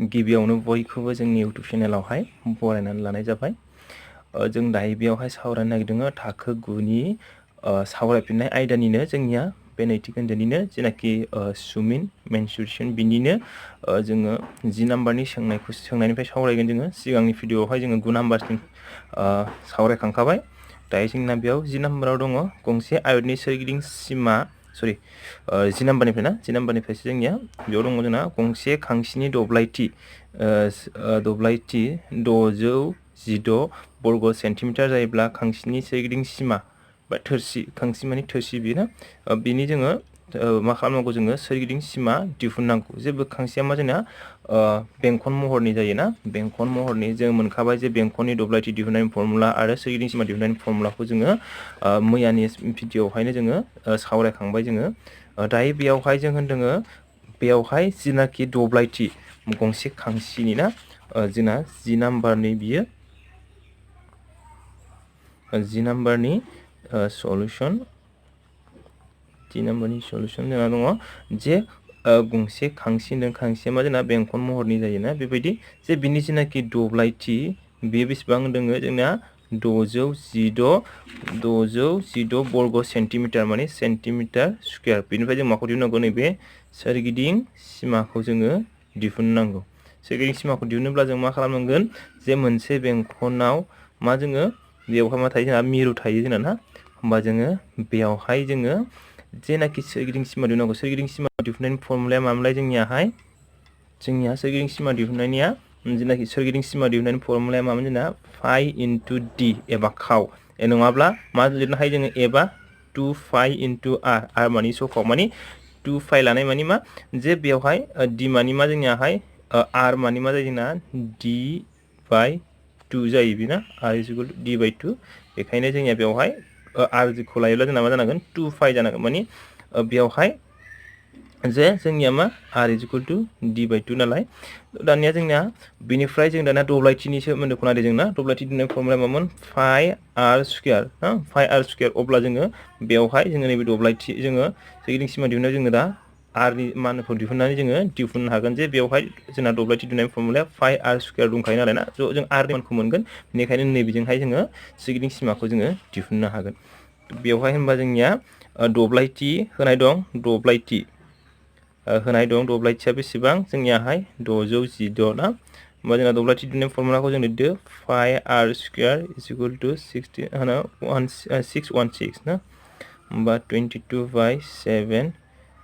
गिबियावनो बयखौबो जोंनि YouTube चेनेलावहाय बरायनानै लानाय जाबाय। जों दायो बेयावहाय सावरायनो नागिरदों थाखो 9नि सावरायफिननाय आयदानिनो जोंनिया बे नैथि खोन्दोनिनो जेनाखि सुमिन मेनसुरेसन बिनिनो जोङो 10 नाम्बारनि सोंनायनिफ्राय सावरायगोन जोङो। सिगांनि भिडिअआवहाय जोङो 9 नाम्बारसिम सावरायखांखाबाय। दायो जोंना बेयाव 10 नाम्बाराव दङ गंसे आयतनि सोरगिदिं सिमा 10 नाम्बारनिफ्रायसो जोंनिया बेयाव दङ जोंना गंसे खांसिनि दब्लायथि 616 बर्ग सेन्टिमिटार जायोब्ला खांसिनि सोरगिदिं सिमा बा थोरसि, खांसि माने थोरसि बेना बिनि जोङो मा खालामनांगौ जोङो सोरगिदिं सिमा दिहुननांगौ। जेबो खांसिया मा जोंना बेंखन महरनि जायोना, बेंखन महरनि जों मोनखाबाय जे बेंखननि दब्लायथि दिहुननायनि फर्मुला आरो सोरगिदिं सिमा दिहुननायनि फर्मुलाखौ जोङो मैयानि भिडिअआवहायनो जोङो सावरायखांबाय जोङो। दायो बेयावहाय जों होनदोङो बेयावहाय जिनाखि दब्लायथि गंसे खांसिनि ना जोंना 10 नाम्बारनि बियो 10 नाम्बारनि सलुसन 10 नाम्बारनि सलुसन जोंना दङ जे गंसे खांसि होनदों, खांसिया मा जोंना बेंखन महरनि जायोना बेबायदि जे बिनि जिनाखि दब्लायथि बेयो बेसेबां होनदोङो जोंना 616 बर्ग सेन्टिमिटार माने सेन्टिमिटार स्कुवेर। बेनिफ्राय जों माखौ दिहुननांगौ नैबे सोरगिदिं सिमाखौ जोङो दिहुननांगौ। सोरगिदिं सिमाखौ दिहुनोब्ला जों मा खालामनांगोन जे मोनसे बेंखनाव मा जोङो बेयावहाय मा थायो जोंहा मिरु थायो जोंना ना, होमबा जोङो बेयावहाय जोङो जेनाखि सोरगिदिं सिमा दिहुननांगौ सोरगिदिं सिमा दिहुननायनि फर्मुलाया मामोनलाय जोंनिया सोरगिदिं सिमा दिहुननायनिया जेनाखि सोरगिदिं सिमा दिहुननायनि फर्मुलाया मामोन जोंना पाइ इनटु डि एबा खाव नङाब्ला मा लिरनो हायो जोङो एबा 2 पाइ इनटु आर मानि सखाव मानि 2 पाइ लानाय मानि मा जे बेयावहाय डि मानि मा जोंनियाहाय आर मानि मा जायो जोंना डि बाइ 2 जायो बेना आर इज इकुवेल टु डि बाइ 2। बेखायनो जोंनिया बेवहाय आर खौ लायोब्ला जोंना मा जानांगोन 2 पाइ जानांगोन मानि बेवहाय जे जोंनिया मा आर इज इकुवेल टु डि बाइ 2 नालाय। दानिया जोंनिया बेनिफ्राय जों दाना दब्लायथिनि सोमोन्दोखौ नायदो जोंना दब्लायथि दिहुननाय फर्मुला मामोन पाइ आर स्कुवेर पाइ आर स्कुवेर। अब्ला जोङो बेवहाय जोङो नैबे दब्लायथि जोङो सोरगिदिं सिमा दिहुननायाव जोङो दा आरनि मानखौ दिहुननानै जोङो दिहुननो हागोन जे बेवहाय जोंना दब्लायथि दिहुननाय फर्मुलाया पाइ आर स्कुवेर दंखायो नालाय ना, ज' जों आरनि मानखौ मोनगोन। बेनिखायनो नैबेजोंहाय जोङो सोरगिदिं सिमाखौ जोङो दिहुननो हागोन। बेवहाय होनबा जोंनिया दब्लायथि होनाय दं, दब्लायथिया बेसेबां जोंनियाहाय 616 ना। होमबा जोंना दब्लायथि दिहुननाय फर्मुलाखौ जों लिरदो पाइ आर स्कुवेर इज इकुवेल टु 616 ना। होमबा 22/7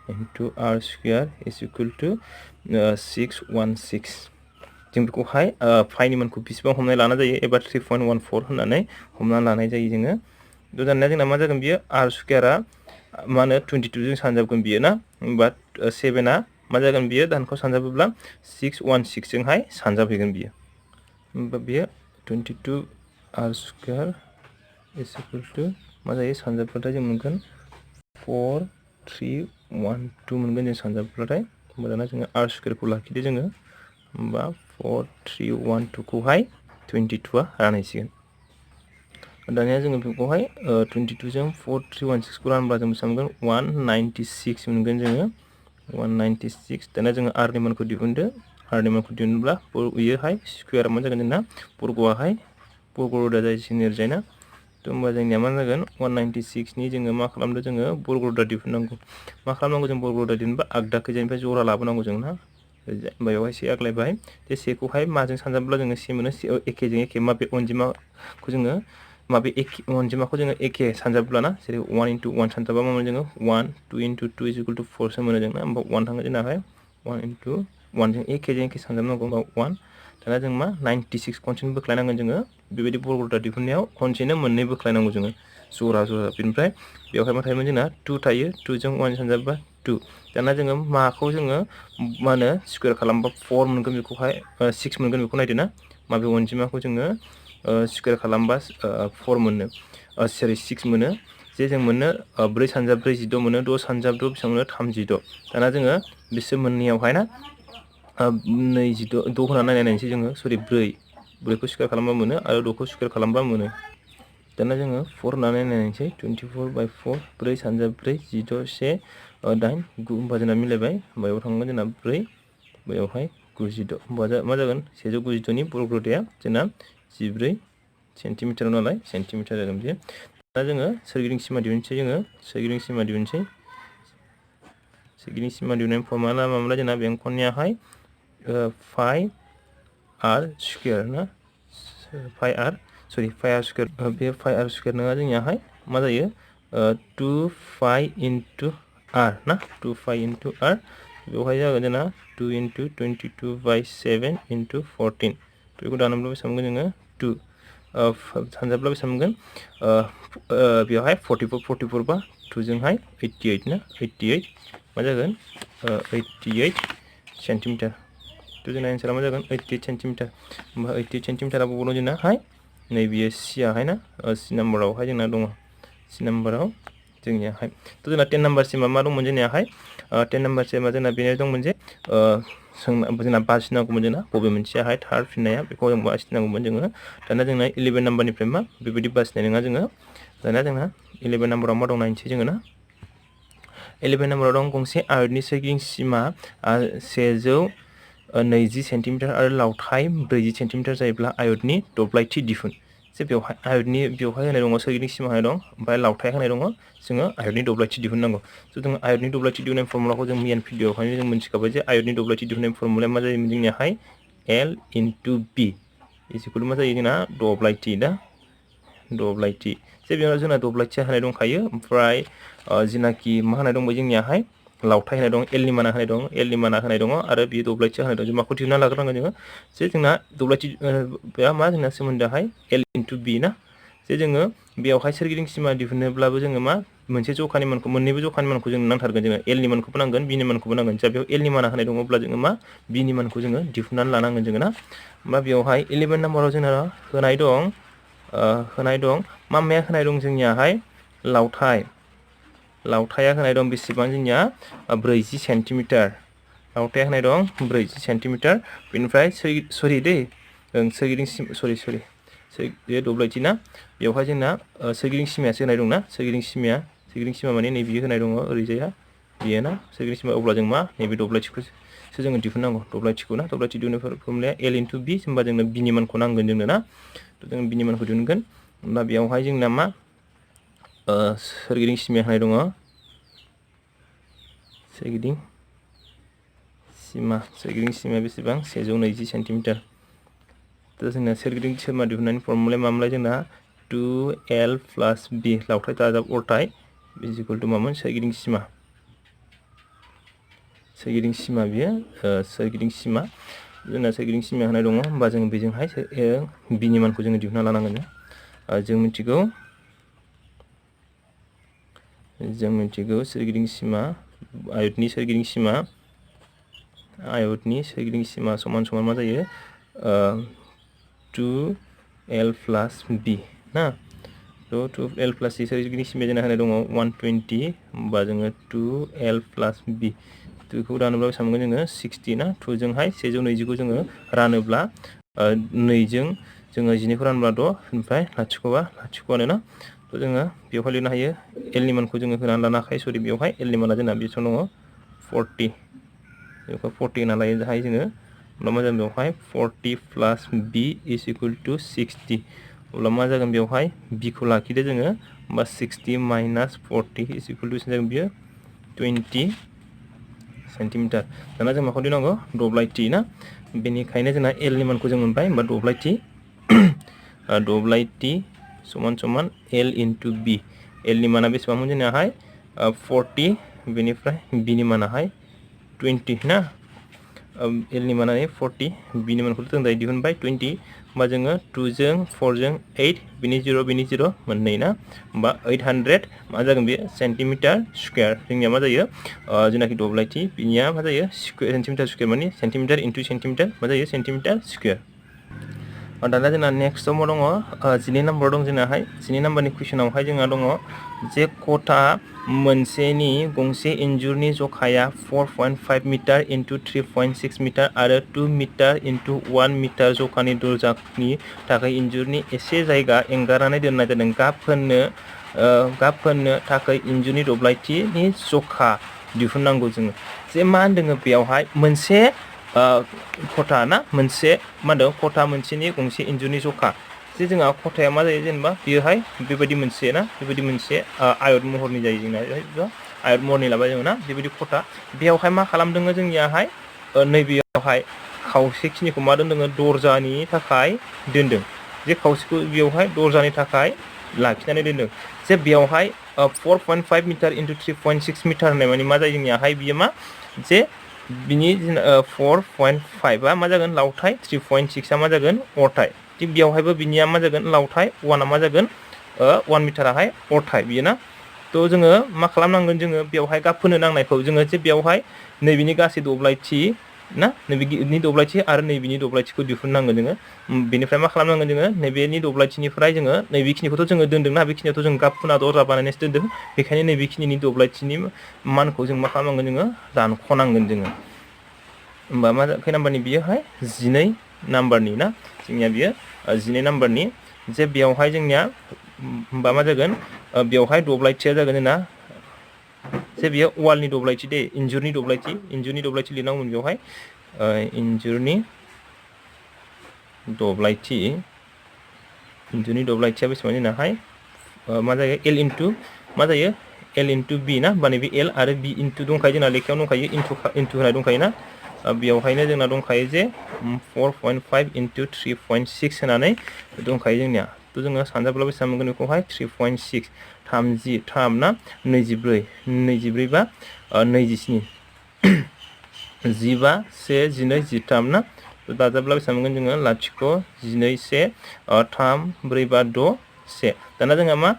इनटु आर स्कुवेर इज इकुवेल टु 616। जों बेखौहाय पाइनि मानखौ बेसेबां हमनानै लानाय जायो एबा 3.14 होननानै हमनानै लानाय जायो जोङो। दानिया जोंना मा जागोन बियो आर स्कुवेरा मा होनो 22 जों सानजाबगोन बियो ना, होमबा 7आ मा जागोन बियो दानखौ सानजाबोब्ला 616 जोंहाय सानजाबहैगोन बियो। होमबा बियो 22 आर स्कुवेर इज इकुवेल टु मा जायो सानजाबब्लाथाय जों मोनगोन 4312 मोनगोन जों सानजाबब्लाथाय। होमबा दाना जोङो आर स्कुवेरखौ लाखिदो जोङो, होमबा 4312 खौहाय 22आ रानहैसिगोन। दानिया जोङो बेखौहाय 22 जों 4316 खौ रानब्ला जों बेसेबां मोनगोन 196 मोनगोन जोङो 196। दानिया जोङो आरनि मानखौ दिहुनदो, आरनि मानखौ दिहुनब्ला बेयोहाय स्कुवेरा मा जागोन जोंना बर्गआहाय बर्ग रोदा जायसिगोन ओरैजाय ना। होमबा जोंनिया मा जागोन 196नि जोङो मा खालामदो जोङो बर्ग रोदा दिहुननांगौ। मा खालामनांगौ जों बर्ग रोदा दिहुनबा आगदा खैजानिफ्राय जरा लाबोनांगौ जों ना। बेवहाय से आग्लायबाय जे सेखौहाय माजों सानजाबब्ला जोङो से मोनो एखेजों एखे माबे अनजिमाखौ जोङो माबे एखे अनजिमाखौ जोङो एखे सानजाबब्लाना जेरै 1 × 1 सानजाबा मा मोनो जोङो 1 2 × 2 इज इकुवेल टु 4 सो मोनो जोंना। होमबा 1 थाङो जोंनाहाय 1 × 1 जों एखे सानजाबनांगौ होमबा 1। दाना जों मा 96 खनसेनो बोख्लायनांगोन जोङो बेबायदि बर्ग रोदा दिहुननायाव खनसेनो मोननै बोख्लायनांगौ जोङो जरा। बेनिफ्राय बेवहाय मा थायोमोन जोंना 2 थायो, 2 जों 1 सानजाबबा 2। दाना जोङो माखौ जोङो मा होनो स्कुवेर खालामबा 4 मोनगोन बेखौहाय 6 मोनगोन बेखौ नायदो ना। माबे अनजिमाखौ जोङो स्कुवेर खालामबा 4 मोनो 6 मोनो जे जों मोनो 4 सानजाब 4 16 मोनो, 6 सानजाब 6 बेसेबां मोनो 36। दाना जोङो बिसोर मोननैयावहाय ना 26 होनानै नायनोसै जोङो 4खौ स्कुवेर खालामबा मोनो आरो 6खौ स्कुवेर खालामबा मोनो। दाना जोङो 4 होनानै नायनोसै 24/4 4 सानजाब 4 16 1 8 9 होमबा जोंना मिलायबाय। होमबा बेयाव थांगोन जोंना 4 बेयावहाय 96 होमबा मा जागोन 192 नि बर्गदैया जोंना 14 सेन्टिमिटार नालाय सेन्टिमिटार जागोन बियो दा जोङो सोरगिदिं सिमा दिहुनसै जोङो सोरगिदिं सिमा दिहुनसै सोरगिदिं सिमा दिहुननायनि फर्मुला मामोनला जोंना बेंखननियाहाय पाइ आर स्क्वायर ना पाइ आर स्क्वायर बे पाइ आर स्क्वायर नङा जोंनियाहाय मा जायो 2 पाइ इनटु आर ना 2 पाइ इनटु आर बेवहाय जागोन जोंना 2 इनटु 22/7 इनटु 14 बेखौ दानोब्ला बेसेबां मोनगोन जोङो 2 सानजाब्ला बेसेबां मोनगोन बेवहाय 44 बा 2 जोंहाय 88 ना 88 मा जागोन 88 सेन्टिमिटार तो जोंना एन्सारा मा जागोन 88 सेन्टिमिटार होमबा 88 सेन्टिमिटारा बबाव दं जोंनाहाय नैबे सियाहाय ना सि नाम्बारावहाय जोंना दङ सि नाम्बाराव जोंनियाहाय तो जोंना 10 नाम्बारसिमा मा दंमोन जोंनियाहाय 10 नाम्बारसिमा जोंना बेनो दंमोन जे जोंना बासिनांगौमोन जोंना बबे मोनसेयाहाय थार फिननाया बेखौ जों बासिनांगौमोन जोङो दाना जोंना 11 नाम्बारनिफ्राय मा बेबायदि बासिनाय नङा जोङो दाना जोंना 11 नाम्बाराव मा दं नायनोसै जोङो ना 11 नाम्बाराव दं गंसे आयतनि सोरगिदिं सिमा 120 सेन्टिमिटार आरो लावथाइ 40 सेन्टिमिटार जायोब्ला आयतनि दब्लायथि दिहुन जे बेवहाय आयतनि बेवहाय होनाय दङ सोरगिदिं सिमा होनाय दं ओमफ्राय लावथाइ होनाय दङ जोङो आयतनि दब्लायथि दिहुननांगौ स' जों आयतनि दब्लायथि दिहुननाय फर्मुलाखौ जों मेन भिडिअआवहाय जों मोनथिखाबाय जे आयतनि दब्लायथि दिहुननाय फर्मुलाया मा जायोमोन जोंनियाहाय L इनटु B इजिकुल मा जायो जोंना दब्लायथि दा दब्लायथि जे बेयाव जोंना दब्लायथिया होनाय दंखायो ओमफ्राय जिनाखि मा होनाय दंबाय जोंनियाहाय लावथाइ होनाय दं L नि माना होनाय दं L नि माना होनाय दङ आरो बे दब्लायथिया होनाय दं जों माखौ दिहुनना लाग्रोनांगोन जोङो जे जोंना दब्लायथि बेया मा जोंना सोमोन्दोआहाय L इनटु B ना जे जोङो बेयावहाय सोरगिदिं सिमा दिहुनोब्लाबो जोङो मा मोनसे जखानि मानखौ मोननैबो जखानि मानखौ जों नांथारगोन जोङो L नि मानखौबो नांगोन B नि मानखौबो नांगोन जा बेयाव L नि माना होनाय दङब्ला जोङो मा B नि मानखौ जोङो दिहुननानै लानांगोन जोङो ना होमबा बेयावहाय 11 नाम्बाराव जोंना होनाय दं मामाया होनाय दं जोंनियाहाय लावथाया होनाय दं बेसेबां जोंनिया 40 सेन्टिमिटार लावथाया होनाय दं 40 सेन्टिमिटार बेनिफ्राय सोरगिदिं बे दब्लायथि ना बेवहाय जोंना सोरगिदिं सिमायासो होनाय दंना सोरगिदिं सिमा माने नै बियो होनाय दङ ओरैजायहा बियो ना सोरगिदिं सिमा अब्ला जों मा नैबे दब्लायथिखौसो जोङो दिहुननांगौ दब्लायथिखौ ना दब्लायथि दिहुननाय फर्मुलाया L इनटु B होमबा जोंनो B नि मानखौ नांगोन जोंनो ना जों B नि मानखौ दिहुनगोन होमबा बेयावहाय जोंना मा सोरगिदिं सिमाया होनाय दङ सोरगिदिं सिमाया बेसेबां 120 सेन्टिमिटार तो जोंना सोरगिदिं सिमा दिहुननायनि फर्मुलाया मामोनलाय जोंना 2L प्लास B लावथाइ दाजाब अरथाइ इजिकुल टु मामोन सोरगिदिं सिमा बियो सोरगिदिं सिमा जोंना सोरगिदिं सिमा होनाय दङ होमबा जों बेजोंहाय B नि मानखौ जोङो दिहुनना लानांगोन जों मिथिगौ सोरगिदिं सिमा आयतनि सोरगिदिं सिमा समान मा जायो 2L प्लास B ना तो 2L प्लास C सोरगिदिं सिमाया जोंना होनाय दङ 120 होमबा जोङो 2L प्लास B बेखौ रानोब्ला बेसेबां मोनगोन जोङो 60 ना 2 जोंहाय 120 खौ जोङो रानोब्ला 2 जों जोङो 12 खौ रानोब्ला 6 ओमफ्राय लाथिख'बा लाथिख'आनो ना तो जोङो बेवहाय लिरनो हायो L नि मानखौ जोङो होनानै लानो हाखायो सरि बेवहाय L नि माना जोंना बेसेबां दङ 40 बेखौ 40 होना लायो जाहाय जोङो अब्ला मा जागोन बेवहाय 40 प्लास B इज इकुअल टु 60 अब्ला मा जागोन बेवहाय B खौ लाखिदो जोङो होमबा 60 माइनास 40 इज इकुअल टु जागोन बियो 20 सेन्टिमिटार दाना जों माखौ दिहुननांगौ दब्लायथि ना बेनिखायनो जोंना L नि मानखौ जों मोनबाय होमबा दब्लायथि समान L इनटु B L नि माना बेसेबांमोन जोंनाहाय 40 बेनिफ्राय B नि मानाहाय 20 ना L नि माना 40 B नि मानखौ जों दायो दिहुनबाय 20 होमबा जोङो 2 जों 4 जों 8 बिनि 0 मोननै ना होमबा 800 मा जागोन बे सेन्टिमिटार स्क्वायर जोंनिया मा जायो जेनाखि दब्लायथि बिनिया मा जायो सेन्टिमिटार स्क्वायर माने सेन्टिमिटार इनटु सेन्टिमिटार मा जायो सेन्टिमिटार स्क्वायर दाना जोंना नेक्स्टआव मा दङ 12 नाम्बार दं जोंनाहाय 12 नाम्बारनि कुइसनावहाय जोंहा दङ जे खथा मोनसेनि गंसे इन्जुरनि जखाया 4.5 मिटार इनटु 3.6 मिटार आरो 2 मिटार इनटु 1 मिटार जखानि दरजानि थाखाय इन्जुरनि एसे जायगा एंगारनानै दोननाय जादों गाब फोननो थाखाय इन्जुरनि दब्लायथिनि जखा दिहुननांगौ जोङो जे मा होनदों बेयावहाय मोनसे खथा ना मोनसे मा होनदों खथा मोनसेनि गंसे इन्जुरनि जखा जे जोंहा खथाया मा जायो जेनेबा बेयोहाय बेबायदि मोनसे ना बेबायदि मोनसे आयत महरनि जायो जोंना आयत महरनि लाबाय जोङो ना बेबायदि खथा बेयावहाय मा खालामदों जोंनियाहाय नैबेयावहाय खावसेखिनिखौ मा दोन्दों दरजानि थाखाय दोन्दों जे खावसेखौ बेयावहाय दरजानि थाखाय लाखिनानै दोन्दों जे बेयावहाय 4.5 मिटार इन्टु 3.6 मिटार होननाय माने मा जायो जोंनियाहाय बियो मा जे बिनि 4.5 मा जागोन लावथाइ 3.6 मा जागोन अरथाइ थिग बेयावहायबो बिनिया मा जागोन लावथाइ 1 मा जागोन 1 मिटाराहाय अरथाइ बियो ना थ' जोङो मा खालामनांगोन जोङो बेयावहाय गाब फोनो नांनायखौ जोङो जे बेयावहाय नैबेनि गासै दब्लायथि ना नैबेनि दब्लायथि आरो नैबेनि दब्लायथिखौ दिहुननांगोन जोङो बेनिफ्राय मा खालामनांगोन जोङो नैबेनि दब्लायथिनिफ्राय जोङो नैबेखिनिखौथ' जोङो दोन्दोंना बेखिनियावथ' जों गाब फुना दरजा बानायनासो दोन्दों बेखायनो नैबेखिनिनि दब्लायथिनि मानखौ जों मा खालामनांगोन जोङो दानख'नांगोन जोङो होमबा मा खै नाम्बारनि बियोहाय 12 नाम्बारनि ना जोंनिया बियो 12 नाम्बारनि जे बेयावहाय जोंनिया होमबा मा जागोन बेयावहाय दब्लायथिया जागोन जोंना जे बेयो वालनि दब्लायथि दे इन्जुरनि दब्लायथि लिरनांगौमोन बेवहाय इन्जुरनि दब्लायथिया बेसेबां जोंनाहाय मा जायो एल इन्टु मा जायो एल इन्टु बि ना माने बे एल आरो बि इन्टु दंखायो जोंना लेखायाव दंखायो इन्टु होनाय दंखायो ना बेयावहायनो जोंना दंखायो जे 4.5 इन्टु 3.6 होनानै दंखायो जोंनिया थ' जोङो सानजाब्ला बेसेबां मोनगोन बेखौहाय 3.6 33 ना 24 बा 27 15 1 12 13 ना दाजाबला बेसेबां मोनगोन जोङो 0 12 1 3 4 5 6 1 दाना जोंहा मा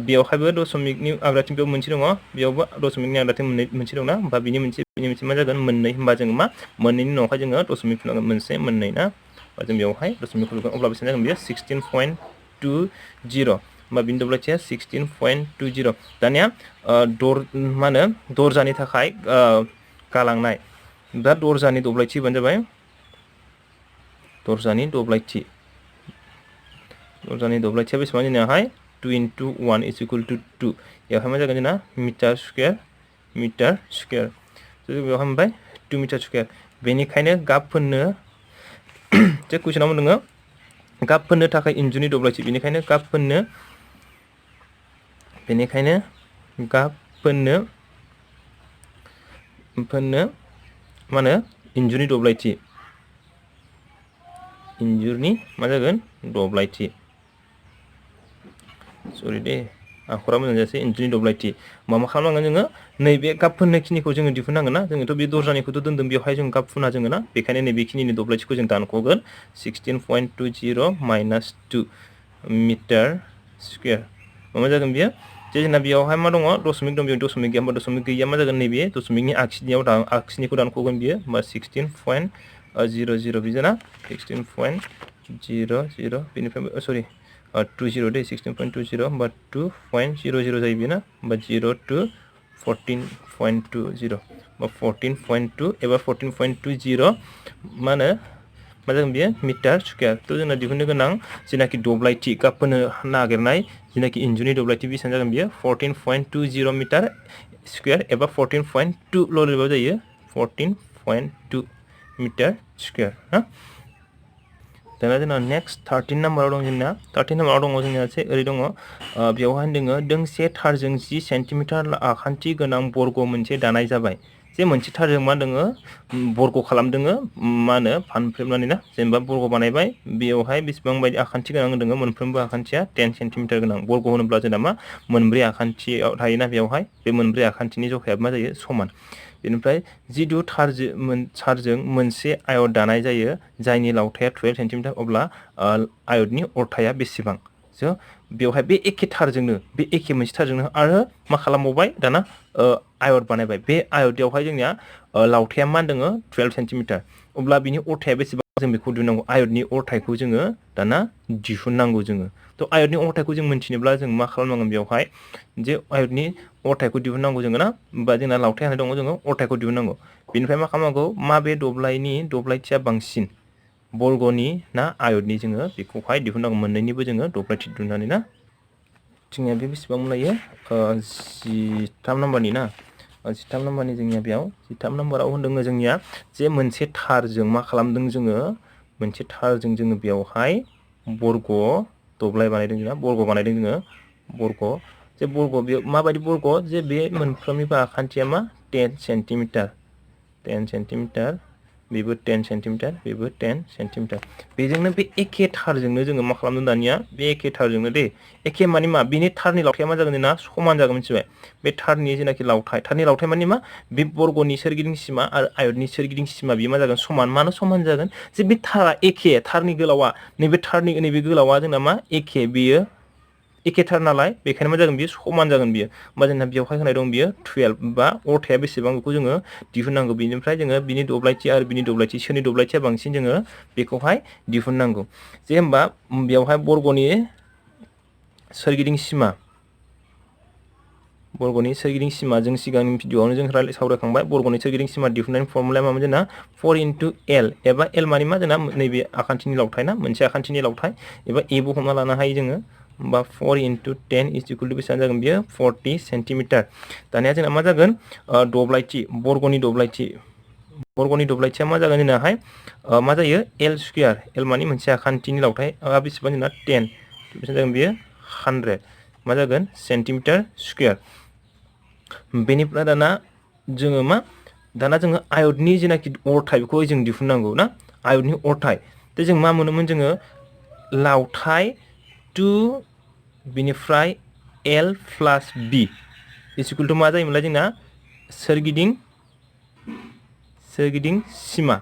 बेयावहायबो दशमिकनि आग्राथिं बेयाव मोनसे दङ बेयावबो दशमिकनि आग्राथिं मोनसे दंना होमबा बिनि मोनसे मा जागोन मोननै होमबा जोङो मा मोननैनि उनावहाय जोङो दशमिक फुनांगोन मोनसे मोननै ना जों बेयावहाय दशमिक फुगोन अब्ला बेसेबां जागोन बेयो 16.20 होमबा बिनि दब्लायथिया 16.20 दानिया मा होनो दरजानि थाखाय गालांनाय दा दरजानि दब्लायथि होबानो जाबाय दरजानि दब्लायथिया बेसेबां जोंनियाहाय 2 into 1 is equal to 2 बेयावहाय मा जागोन जोंना मिटार स्कुवेर जों बेयावहाय मोनबाय 2 मिटार स्कुवेर बेनिखायनो गाब फोननो जे कुइसनाव दङ गाब फोननो थाखाय इन्जुरनि दब्लायथि बेनिखायनो गाब फोननो मा होनो इन्जुरनि मा जागोन दब्लायथि सरि दे आखरा मोजां जायासै इन्जुरनि दब्लायथि मा खालामनांगोन जोङो नैबे गाब फोननायखिनिखौ जोङो दिहुननांगोन ना जोङोथ' बे दरजानिखौथ' दोन्दों बेवहाय जों गाब फुना जोङो ना बेखायनो नैबेखिनिनि दब्लायथिखौ जों दानख'गोन 16.20 माइनास 2 मिटार स्कुवेर मा जागोन बियो जे जोंना बेयावहाय मा दङ दशमिक दं बेयाव दशमिक गैया होमबा दशमिक गैया मा जागोन नैबे दशमिकनि आगसिनिखौ दानख'गोन बियो होमबा 16.00 बिदिना 16.00 बेनिफ्राय सरि 20 दे 16.20 होमबा 2.00 जायो बेना होमबा 0 to 14.20 बा 14.2 एबा 14.20 मा होनो मा जागोन बेयो मिटार स्कुवेर थ' जोंना दिहुननो गोनां जेनाखि दब्लायथि गाब फोनो नागिरनाय जेनाखि इन्जुरनि दब्लायथि बेसेबां जागोन बियो 14.20 मिटार स्कुवेर एबा 14.2 ल' लिरबाबो जायो 14.2 मिटार स्कुवेर ना दाना जोंना नेक्स्ट 13 नाम्बाराव दं जोंना 13 नाम्बाराव दङ जोंना एसे ओरै दङ बेयावहाय दोङो दोंसे थारजों 10 सेन्टिमिटार आखान्थि गोनां बर्ग मोनसे दानाय जाबाय जे मोनसे थारजों मा दोङो बर्ग खालामदोङो मा होनो फानफ्रेबनानै ना जेनेबा बर्ग बानायबाय बेयावहाय बेसेबां बायदि आखान्थि गोनां दोङो मोनफ्रोमबो आखान्थिया 10 सेन्टिमिटार गोनां बर्ग होनोब्ला जोंना मा मोनब्रै आखान्थियाव थायोना बेयावहाय बे मोनब्रै आखान्थिनि जखाया मा जायो समान बेनिफ्राय जिदु थारजों मोनसे आयत दानाय जायो जायनि लावथाया 12 सेन्टिमिटार अब्ला आयतनि अरथाया बेसेबां स' बेवहाय बे एखे मोनसे थारजोंनो आरो मा खालामबावबाय दाना आयत बानायबाय बे आयतयावहाय जोंनिया लावथाया मा दङ 12 सेन्टिमिटार अब्ला बिनि अरथाया बेसेबां जों बेखौ दिहुननांगौ आयतनि अरथायखौ जोङो दाना दिहुननांगौ जोङो थ' आयतनि अरथायखौ जों मिन्थिनोब्ला जों मा खालामनांगोन बेवहाय जे आयतनि अरथायखौ दिहुननांगौ जोङो ना होमबा जोंना लावथाय होनाय दङ जोङो अरथायखौ दिहुननांगौ बेनिफ्राय मा खालामनांगौ माबे दब्लायथिया बांसिन बर्गनि ना आयतनि जोङो बेखौहाय दिहुननांगौ मोननैनिबो जोङो दब्लायथि दिहुननानै ना जोंनिया बे बेसेबां लायो 13 नाम्बारनि ना 13 नम्बरनि जोंनिया बेयाव 13 नम्बराव होनदों जोंनिया जे मोनसे थारजों मा खालामदों जोङो मोनसे थारजों जोङो बेयावहाय बर्ग दब्लाय बानायदों जोंना बर्ग बानायदों जोङो बर्ग जे बर्ग बे माबायदि बर्ग जे बे मोनफ्रोमनिबो आखान्थिया मा 10 सेन्टिमिटार बेबो 10 सेन्टिमिटार बेबो 10 सेन्टिमिटार बेजोंनो बे एखे थारजोंनो जोङो मा खालामदों दानिया बे एखे थारजोंनो दे एखे माने मा बिनि थारनि लावथाया मा जागोन जोंना समान जागोन मिथिबाय बे थारनि जेनाखि लावथाय थारनि लावथाय माने मा बे बर्गनि सोरगिदिं सिमा आरो आयतनि सोरगिदिं सिमा बेयो मा जागोन समान मानो समान जागोन जे बे थारा एखे थारनि गोलावा नैबे गोलावा जोंना मा एखे बेयो एखेथार नालाय बेखायनो मा जागोन बियो समान जागोन बियो होमबा जोंना बेयावहाय होनाय दं बियो 12 बा अरथाया बेसेबां बेखौ जोङो दिहुननांगौ बेनिफ्राय जोङो बिनि दब्लायथि आरो बिनि दब्लायथि सोरनि दब्लायथिया बांसिन जोङो बेखौहाय दिहुननांगौ जे होमबा बेयावहाय बर्गनि सोरगिदिं सिमा बर्गनि सोरगिदिं सिमा जों सिगांनि भिडिअआवनो जों सावरायखांबाय बर्गनि सोरगिदिं सिमा दिहुननायनि फर्मुलाया मामोन जोंना 4 * L एबा L माने मा जोंना नैबे आखान्थिनि लावथाय ना मोनसे आखान्थिनि लावथाय एबा एबो हमना लानो हायो जोङो होमबा 4 * 10 = बेसेबां जागोन बियो 40 सेन्टिमिटार दानिया जोंना मा जागोन दब्लायथि बर्गनि दब्लायथिया मा जागोन जोंनाहाय मा जायो L² L माने मोनसे आखान्थिनि लावथाय बेसेबां जोंना 10 बेसेबां जागोन बियो 100 मा जागोन सेन्टिमिटार स्कुयार बेनिफ्राय दाना जोङो आयतनि जेनाखि अरथाय बेखौ जों दिहुननांगौ ना आयतनि अरथाय जों मा मोनोमोन जोङो लावथाय 2 बिनिफ्राय L + B = मा जायोमोनलाय जोंना सोरगिदिं सिमा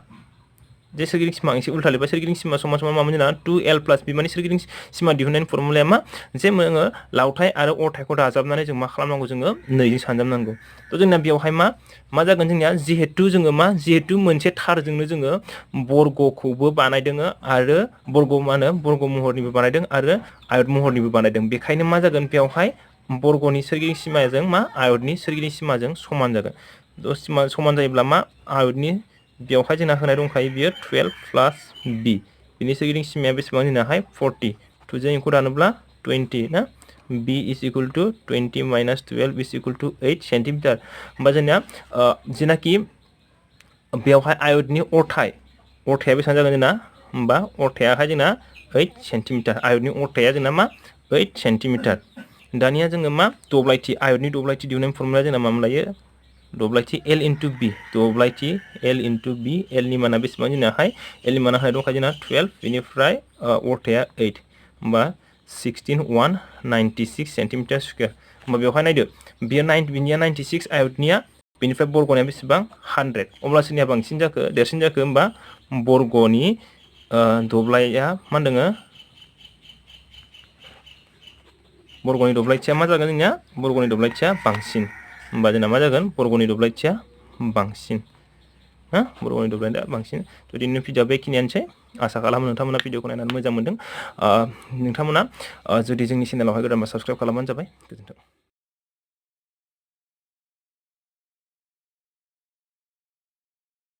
जे सोरगिदिं सिमा एसे उल्था लिरबाय सोरगिदिं सिमा समान समान मामोन जोंना 2L + B माने सोरगिदिं सिमा दिहुननायनि फर्मुलाया मा जे जोङो लावथाय आरो अरथायखौ दाजाबनानै जों मा खालामनांगौ जोङो 2 जों सानजाबनांगौ जोंना बेयावहाय मा जागोन जोंनिया जिहेतु मोनसे थारजोंनो जोङो बर्गखौबो बानायदों आरो बर्ग महरनिबो बानायदों आरो आयत महरनिबो बानायदों बेखायनो मा जागोन बेयावहाय बर्गनि सोरगिदिं सिमाजों मा आयतनि सोरगिदिं सिमाजों समान जागोन सिमा समान जायोब्ला मा आयतनि बेयावहाय जोंना होनाय दंखायो बियो 12 + B बिनि सोरगिदिं सिमाया बेसेबां जोंनाहाय 40 2 जों इखौ दानोब्ला 20 ना B = 20 - 12 = 8 सेन्टिमिटार होमबा जोंना जेनाखि बेयावहाय आयतनि अरथाया बेसेबां जागोन जोंना होमबा अरथायाहाय जोंना 8 सेन्टिमिटार आयतनि अरथाया जोंना मा 8 सेन्टिमिटार दानिया जोङो मा आयतनि दब्लायथि दिहुननायनि फर्मुलाया जोंना मामोन लायो दब्लायथि L * B दब्लायथि L * B L नि माना बेसेबां जोंनाहाय L नि माना होनाय दंखायो जोंना 12 बेनिफ्राय अरथाया 8 होमबा 16196 सेन्टिमिटार स्कुयार होमबा बेवहाय नायदो बिनिया 96 आयतनिया बेनिफ्राय बर्गनिया बेसेबां 100 अब्ला सोरनिया बांसिन जाखो देरसिन जाखो होमबा बर्गनि दब्लाया मा होनदों बर्गनि दब्लायथिया मा जागोन जोंनिया बर्गनि दब्लायथिया बांसिन होमबा जोंना मा जागोन बर्गनि दब्लायथिया बांसिन बर्गनि दब्लायथिया बांसिन दिनैनि भिडिअआ बेखिनियानोसै आसा खालामो नोंथांमोना भिडिअखौ नायनानै मोजां मोनदों नोंथांमोना जुदि जोंनि चेनेलावहाय गोदानबा साबस्क्राइब खालामबानो जाबाय गोजोन्थों।